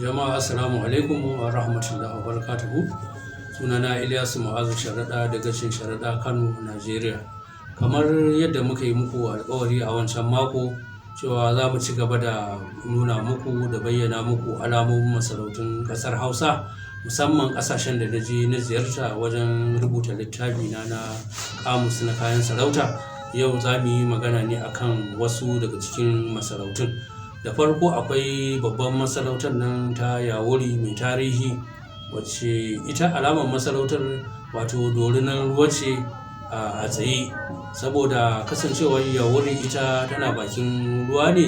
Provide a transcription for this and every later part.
Jama'a, assalamu alaikum wa rahmatullahi wa barakatuhu. Sunana Ilyasu Mu'azu Sharaɗa daga cin Sharaɗa, Kano, Najeriya. Kamar yadda muka yi muku alkawari a wancan mako cewa za mu ci gaba da nuna muku da bayyana muku alamomin masarautun ƙasar Hausa, musamman ƙasashen da na je na ziyarta wajen rubuta littafi na na kamus na kayan sarauta. Yau za mu yi magana ne akan wasu daga cikin masarautun. Da farko akwai babban masarautar nan ta Yawuri mai tarihi, wacce ita alamar masarautar wato dorinar ruwa ce a tsaye. Saboda kasancewar Yawuri ita tana bakin ruwa ne,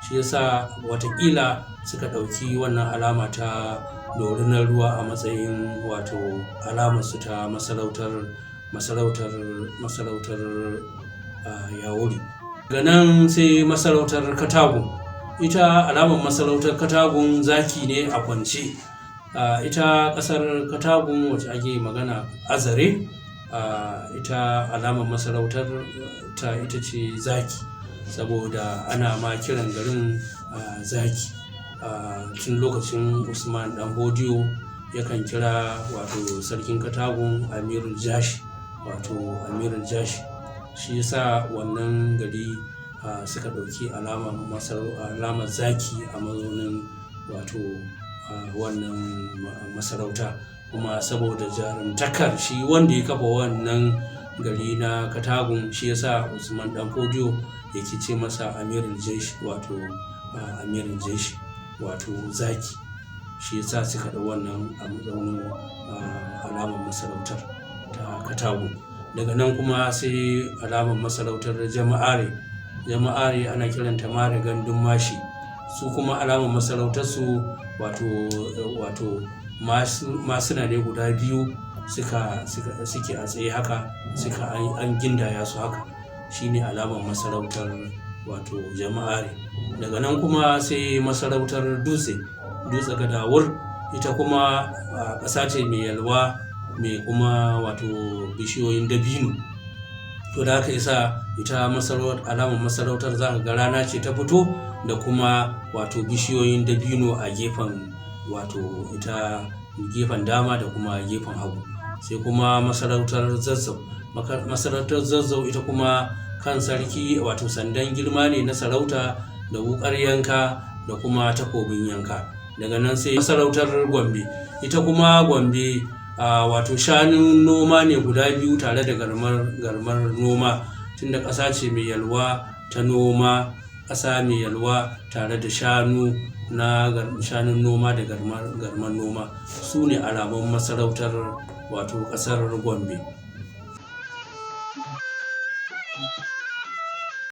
shi yasa watakila suka ɗauki wannan alama ta dorinar ruwa a matsayin wato alamar su ta masarautar Yawuri. Daga nan sai masarautar Katagun. Ita alamar masarautar Katagun zaki ne a kwance. Ita ƙasar Katagun wacce ake magana Azare, ita alamar masarautar ta ita ce zaki, saboda ana ma kiran garin zaki. Tun lokacin Usman Dan Hodiyo yakan kira wato sarkin Katagun Amirul Jashi, wato Amirul Jashi. Shi yasa wannan gari suka ɗauki alamar zaki a mazaunin wato wannan masarauta. Kuma saboda jarumtakar shi wanda ya kafa wannan gari na Katagun, shi yasa Usman Dan Fodiyo yake ce masa Amirul Jaish, wato Amirul Jaish, wato zaki. Shi yasa suka ɗau wannan a mazaunin alamar masarautar ta Katagun. Daga nan kuma sai alamar masarautar Jama'are. Jama'are ana kiranta Mare Gandun Mashi. Su kuma alamar masarautarsu wato masuna ne guda biyu suke a tsaye haka, suka an gindaya su haka. Shine alamar masarautar wato Jama'are. Daga nan kuma sai masarautar Dutse, Dutse Gadawur. Ita kuma ƙasa ce mai yalwa, mai kuma wato bishiyoyin dabino. To da haka yasa ita alamar masarautar za ka ga rana ce ta fito da kuma wato bishiyoyin dabino a gefen wato ita gefen dama da kuma gefen hagu. Sai kuma masarautar Zazzau. Masarautar Zazzau ita kuma kan sarki wato sandan girma ne na sarauta da wuƙar yanka da kuma takobin yanka. Daga nan sai masarautar Gombe. Ita kuma Gombe wato shanun noma ne guda biyu tare da garmar noma, tunda ƙasa ce mai yalwa ta noma, ƙasa mai yalwa tare da shanu na shanun noma da garmar noma. Su ne alamun masarautar wato ƙasar Gombe.